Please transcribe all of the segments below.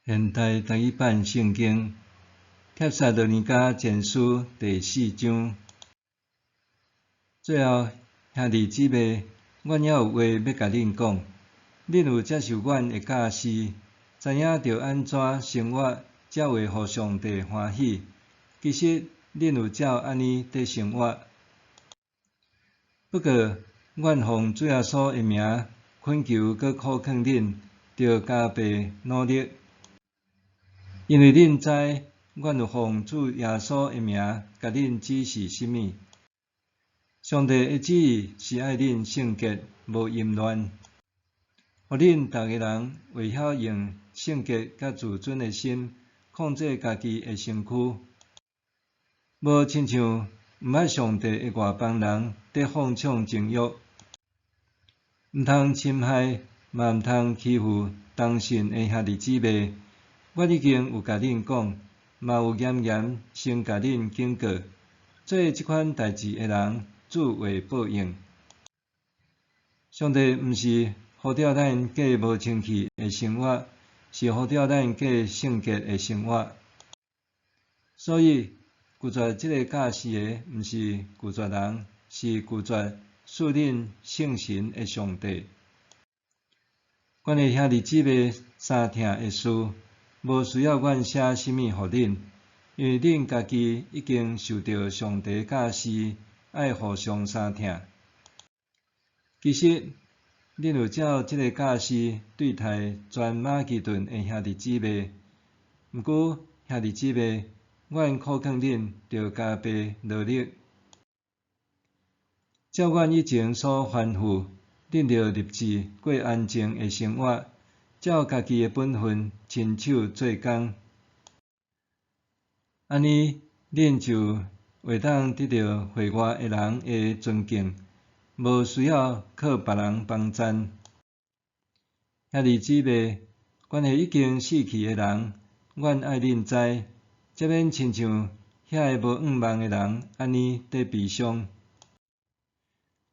現代台語版聖經帖撒羅尼迦前書第四章。最後，兄弟姊妹，阮猶有話欲共恁講。恁有接受阮的教示，知影著按怎生活，才會予上帝歡喜。其實，恁有照按呢佇生活。不過，阮奉主耶穌的名懇求閣苦勸恁，著加倍努力。因為恁知，阮有奉主耶穌的名，共恁指示啥物。上帝的旨意是愛恁聖潔，無淫亂，予恁逐个人會曉用聖潔佮自尊的心，控制家己的身軀，無親像毋捌上帝的外邦人佇放縱情欲，毋通侵害，嘛毋通欺負同信的兄弟姊妹。阮已經有共恁講，嘛有嚴嚴先共恁警告，做這款代誌的人，主會報應。上帝毋是呼召咱過無清氣的生活，是呼召咱過聖潔的生活。所以拒絕這个教示的，毋是拒絕人，是拒絕賜恁聖神的上帝。關於兄弟姊妹相疼的事，無需要阮寫啥物予恁，因為恁家己已經受著上帝教示，愛互相相疼。其實，恁有照這个教示對待全馬其頓的兄弟姊妹。毋過，兄弟姊妹，阮苦勸恁，著加倍努力。照阮以前所吩咐，恁著立志過安靜的生活，照家己的本分，親手做工。按呢，恁就會當得著會外的人的尊敬，無需要靠別人幫贊。兄弟姊妹，關係已經死去的人，阮愛恁知，才免親像遐个無向望的人按呢佇悲傷。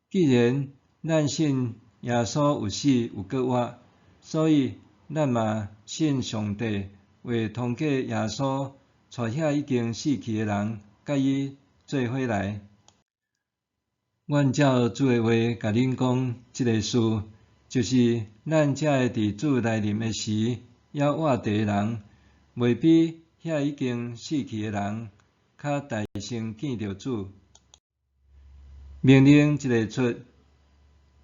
既然咱信耶穌有死有閣活，所以咱嘛信上帝會通過耶穌帶遐已經死去的人，佮伊做伙來。阮照主的話共恁講這个事，就是咱這个佇主來臨的時猶活著的人，袂比遐已經死去的人較大先見著主。命令一个出，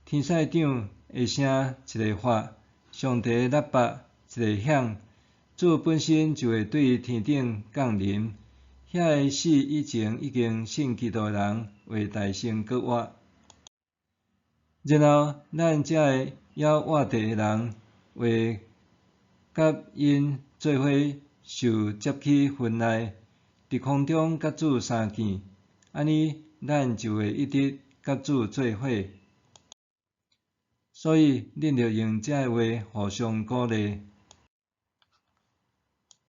天使長的聲一个發，上帝的喇叭一个響，主本身就會對天頂降臨。遐个死以前已經信基督的人會大先閣活，然後咱這个猶活著的人會佮𪜶做伙受接去雲內，佇空中佮主相見，按呢，咱就會一直佮主做伙。所以，恁著用這个話互相鼓勵。